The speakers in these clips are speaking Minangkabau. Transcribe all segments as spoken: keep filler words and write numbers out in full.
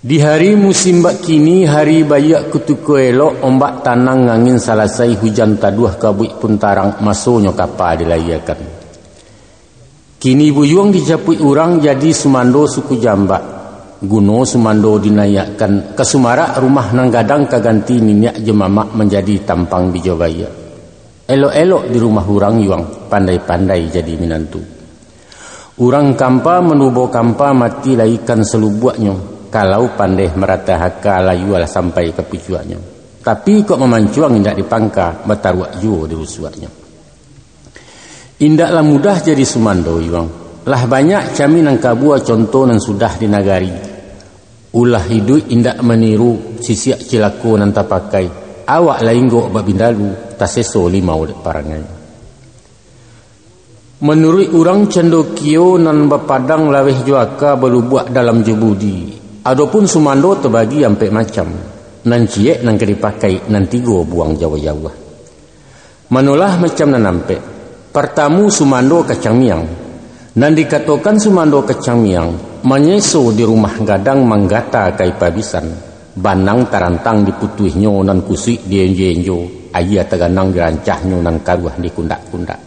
Di hari musim bak kini, hari baiak kutiko elok, ombak tanang, angin salasai, hujan taduah, kabuik pun tarang, masonyo kapa dilayiakan. Kini buyuang dijapuik urang, jadi sumando suku jambak. Guno sumando dinaiakkan, ka sumarak rumah nan gadang, ka ganti niniak jo mamak, manjadi tampang bijo baiak. Elok-elok di rumah urang yuang, pandai-pandai jadi minantu. Urang kampa manubo kampa, mati lai ikan salubuaknyo, kalau pandeh maratah aka, layualah sampai ka pucuaknyo. Tapi kok mamancuang indak dipangka, bataruak juo di rusuaknyo. Indaklah mudah jadi sumando yuang. Lah banyak kami nan kabua, conto nan sudah di nagari. Ulah iduik indak maniru, sisiak cilako nan tapakai. Awak lah inggok bak bindalu, taseso limau dek parangai. Manuruik urang candokio, nan bapadang laweh jo aka, balubuak dalam jo budi. Adopun sumando tabagi ampek macam, nan ciek nan ka dipakai, nan tigo buang jauah-jauah. Manolah macam nan ampek. Partamu, sumando kacang miang. Nan dikatokan sumando kacang miang, manyeso di rumah gadang, manggata kai pabisan. Banang tarantang diputuihnyo, nan kusuik dienjo-enjo, aia taganang dirancahnyo, nan karuah dikundak-kundak.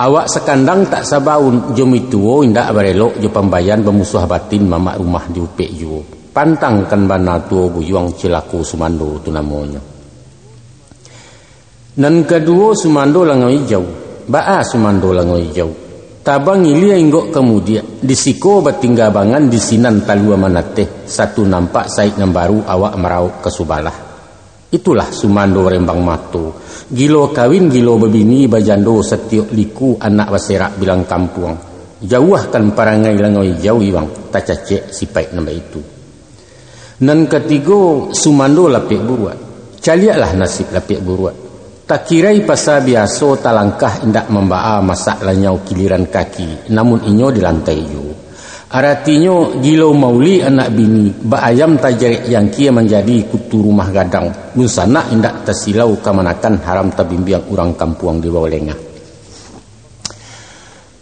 Awak sakandang tak sabaun, jo mituo indak barelok, jo pambayan bamusuah batin, mamak rumah diupek juo. Pantangkan bana tuo buyuang, cilako sumando tu namonyo. Nan kaduo, sumando langau ijau. Baa sumando langau ijau? Tabang ilia inggok ka mudiak, di siko batingga bangan, di sinan talua manateh, satu nampak saik nan baru, awak marauk ka subalah. Itulah sumando rembang mato. Gilo kawin, gilo babini, bajando satiok liku, anak baserak bilang kampuang. Jauahkan parangai langau ijau iwang, tacacek sipaik nan baitu. Nan katigo, sumando lapiak buruak. Caliaklah nasib lapiak buruak. Takirai pasa biaso, talangkah indak mambaa, masak lanyau kiliran kaki, namun inyo di lantai juo. Aratinyo, gilo mauli anak bini, baayam tajarek jangkia, manjadi kutu rumah gadang, dunsanak indak tasilau kamanakan, haram tabimbiang urang kampuang di bawah lengah.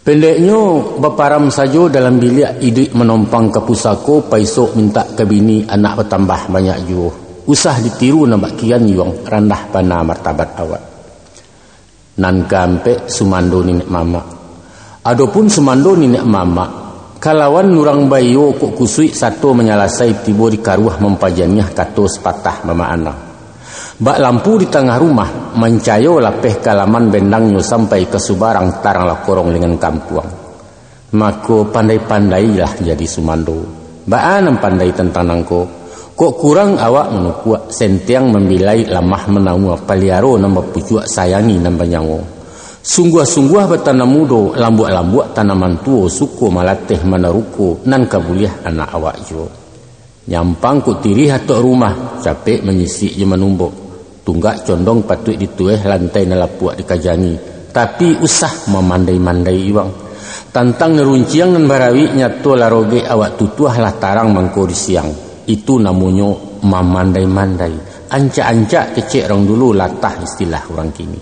Pendeknyo, baparam sajo dalam biliak, iduik manompang ka pusako, paisok mintak ka bini, anak batambah banyak juo. Usah ditiru nan bak kian yuang, randah bana martabat awak. Nan kaampek, sumando niniak mamak. Adopun sumando niniak mamak, kalawan urang baiyo kok kusuik sato manyalasai, tibo di karuah mampajaniah, kato sapatah mamak ana. Bak lampu di tangah rumah, mancayo lapeh ka laman bendangnyo, sampai ka subarang taranglah korong lengan kampuang. Mako, pandai-pandailah jadi sumando. Baa nan pandai tantang nangko? Kok kurang awak manukuak, sentiang mambilai, lamah manaua, paliaro nan bapucuak, sayangi nan banyawo. Sungguah-sungguah batanam mudo, lambuak-lambuak tanaman tuo, suko malateh manaruko, nan ka buliah anak awak juo. Nyampang kok tirih atok rumah, capek manyisik jo manumbok. Tunggak condong patuik ditueh, lantai nan lapuak dikajangi. Tapi usah mamandai-mandai iwang. Tantang nan runciang nan barawik, nyato lah rogek awak tutuah, lah tarang mangko di siang. Itu namonyo mamandai-mandai. Ancak-ancak kecek urang dulu, latah istilah urang kini.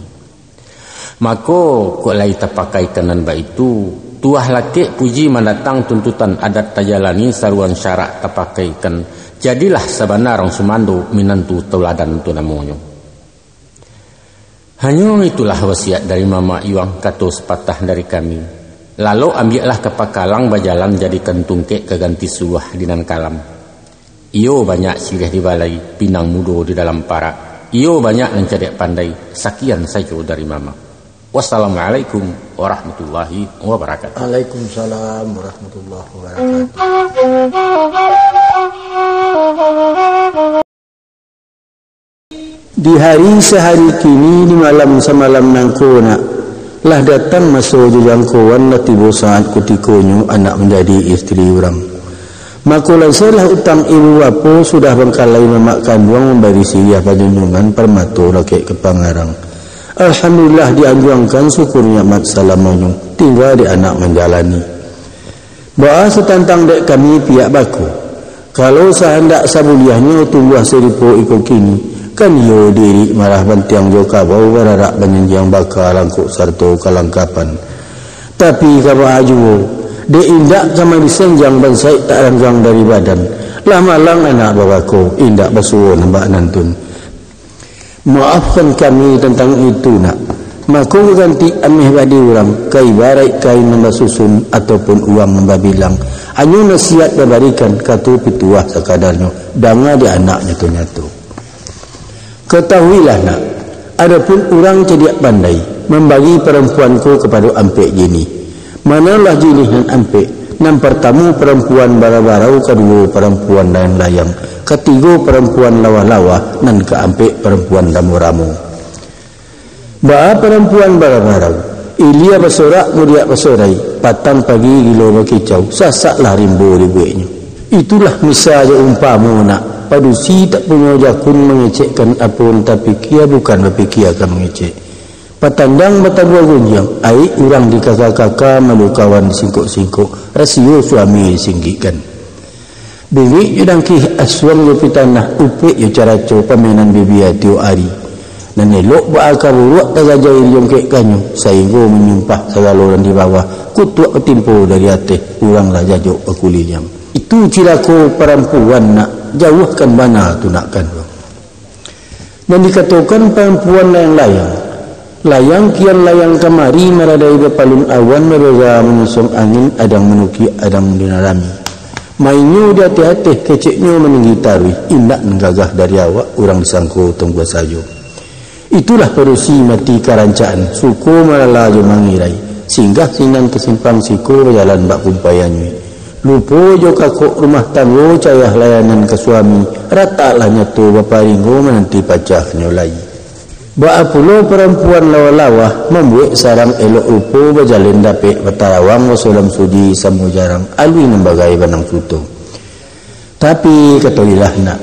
Mako, kok lai tapakaikan nan baitu, tuah lakek puji mandatang, tuntutan adat tajalani, saruan syarak tapakaikan, jadilah sabana urang sumando, minantu tauladan tu namonyo. Hanyo itulah wasiat dari mamak iwang, kato sapatah dari kami. Lalok ambiaklah ka pakalang, bajalan jadikan tungkek, ka ganti suluah di nan kalam. Iyo banyak siriah di balai, pinang mudo di dalam parak. Iyo banyak nan cadiak pandai, sakian sajo dari mamak. Wassalamualaikum warahmatullahi wabarakatuh. Waalaikumsalam warahmatullahi wabarakatuh. Di hari sahari kini, di malam samalam nangko nak, lah datang maso jo jangkoan, lah tibo saat kutikonyo anak manjadi isteri urang. Mako, lansailah utang ibu bapo, sudah bangkalai mamak kanduang, mambari siriah panjunjungan, parmato rakek ka pangarang. Alhamdulillah dianjuangkan, syukur nikmat salamonyo, tingga di anak manjalani. Baa satantang dek kami pihak bako? Kalau sahandak sabuliahnyo tumbuah sarupo iko kini, kan iyo diri marah bantiang jo kabau, bararak banyanjiang baka langkok sarato kalangkapan. Tapi ka baa juo, dek indak ka madisanjang, bansaik tak ranggang dari badan, Lah malang anak babako, indak basuo nan bak nantun. Maafkan kami tantang itu, nak. Mako ganti ameh bak di urang, ka ibaraik kain nan basusun, ataupun uang nan babilang. Hanyo nasihat babarikan, kato pituah sakadarnyo, danga di anak nyato-nyato. Katahuilah, nak, adopun urang cadiak pandai mambagi parampuan ko kapado ampek jinih. Manolah jinih nan ampek, nan partamo parampuan bara-barau, kaduo parampuan layang-layang, katigo parampuan lawa-lawa, nan kaampek parampuan ramo-ramo. Baa parampuan bara-barau, ilia basorak mudiak basorai, patang pagi gilo bakicau, sasaklah rimbo dibueknyo. Itulah misa jo umpamo, nak, padusi tak punyo jakun mangecekkan apo nan tapikia bukan bapikia ka mangecek. Patandang batabua gunjiang, aik urang dikaka-kaka, malu kawan disingkok-singkok, rasio suami disinggikkan. Bingik jo dangkih, asuang jo pitanah, upek jo caraco, pamainan bibia tiok ari. Nan elok baa ka buruak tagajai dijongkekkannyo, sainggo manyumpah sagalo nan di bawah, kutuak batimpo dari ateh, urang lah jajok bakuliliang. Itu cilako parampuan, nak, jauahkan bana tu, nak, kanduang. Nan dikatokan parampuan layang-layang, layang kian layang kamari, maradai bapalun awan, mabega manyusuang angin, adang manukiak, adang dinarami. Mainyo di ateh-ateh, keceknyo maninggi taruih, indak nan gagah dari awak, urang disangko tunggu sajo. Itulah padusi mati karancaan, suko malala jo mangirai, singgah sinan ka simpang siko, bajalan bak kumpai anyuik. Lupo jo kakok rumah tanggo, cayah layanan ka suami, rataklah nyato baparinggo, mananti pacahnyo lai. Baa pulo parampuan lawa-lawa, mambuek sarang elok rupo, bajalin dapek batarawang, basolam suji samo jarang, alui nan bagai banang suto. Tapi, katoilah, nak,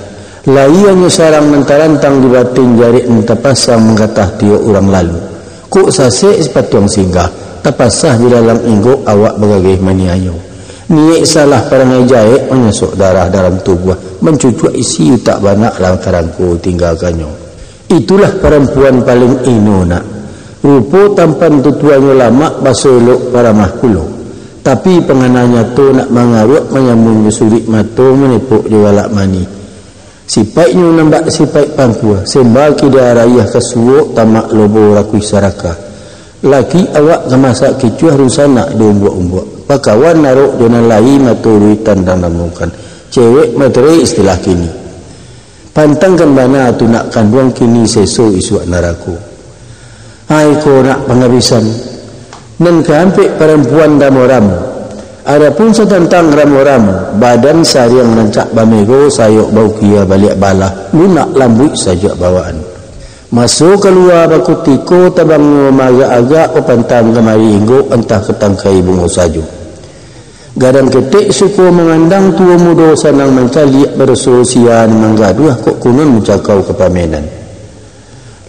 lai hanyo sarang nan tarantang di batin, jarek nan tapasang manggatah tiok urang lalu. Kok sasek sipatuang singgah, tapasah di dalam inggok, awak bagageh maniayo. Niaik salah, parangai jahek, manyasok darah dalam tubuah, mancucuak isi utak banak, lah tarangko tinggakanyo. Itulah parampuan paling ino, nak. Rupo tampan tutuanyo lamak, baso elok paramah pulo. Tapi pangana nyato nak mangaruak, manyambung jo surik mato, manepok jo galak manih. Sipaiknyo nan bak sipaik pangkua, semba kida rayah ka suok, tamak lobo rakuih sarakah. Laki awak ka masak kicuah, dunsanak di umbuak-umbuak. Bakawan narok jo nan lai, mato duitan nan namukan. Cewek materai istilah kini. Pantangkan bana tu nak kanduang, kini seso isuak narako. Ai ko nak pangabisan, nan kaampek parampuan ramo-ramo. Adapun satantang ramo-ramo, badan sariang rancak bamego, sayok baukia baliak balah, lunak lambuik sajak bawaan. Maso kalua bakutiko, tabangnyo maagak-agak, bapantang kamari inggok, antah ka tangkai bungo sajo. Gadang ketek suko mangandang, tuo mudo sanang mancaliak, badoso sia nan manggaduah, kok kunun mancakau ka pamenan.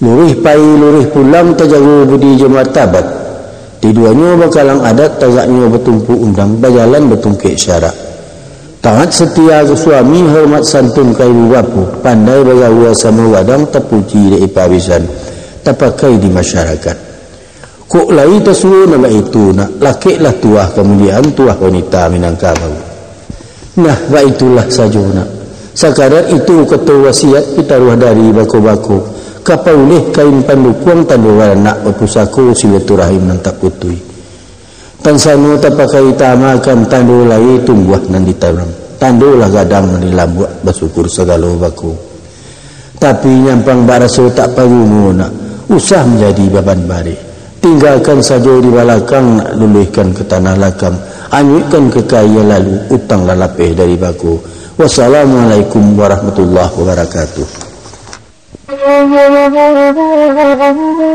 Luruih pai, luruih pulang, tajago budi jo martabat. Tiduanyo bakalang adat, tagaknyo batumpu undang, bajalan batungkek syarak. Taat satia ka suami, hormat santun ka ibu bapo, pandai bagaua samo gadang, tapuji dek ipa bisan, tapakai di masyarakat. Kok lai tasuo nan baitu nak, lakeklah tuah kamuliaan, tuah wanita Minangkabau. Nah, baitulah sajo nak. Sakadar itu kato wasiat pitaruah dari bako-bako, ka pauleh kain pandukuang, tando baranak bapusako, silaturahim nan tak putuih. Pansano tapakai taamakan, tando lai tumbuah nan ditanam, tando lah gadang nan dilambuak, basyukur sagalo bako. Tapi nyampang baraso tak paguno nak, usah manjadi baban bareh. Tinggakan sajo di balakang nak, luluihkan ka tanah lakang, anyuikkan ka kaia lalu, utang lah lapeh dari bako. Wassalamualaikum warahmatullahi wabarakatuh.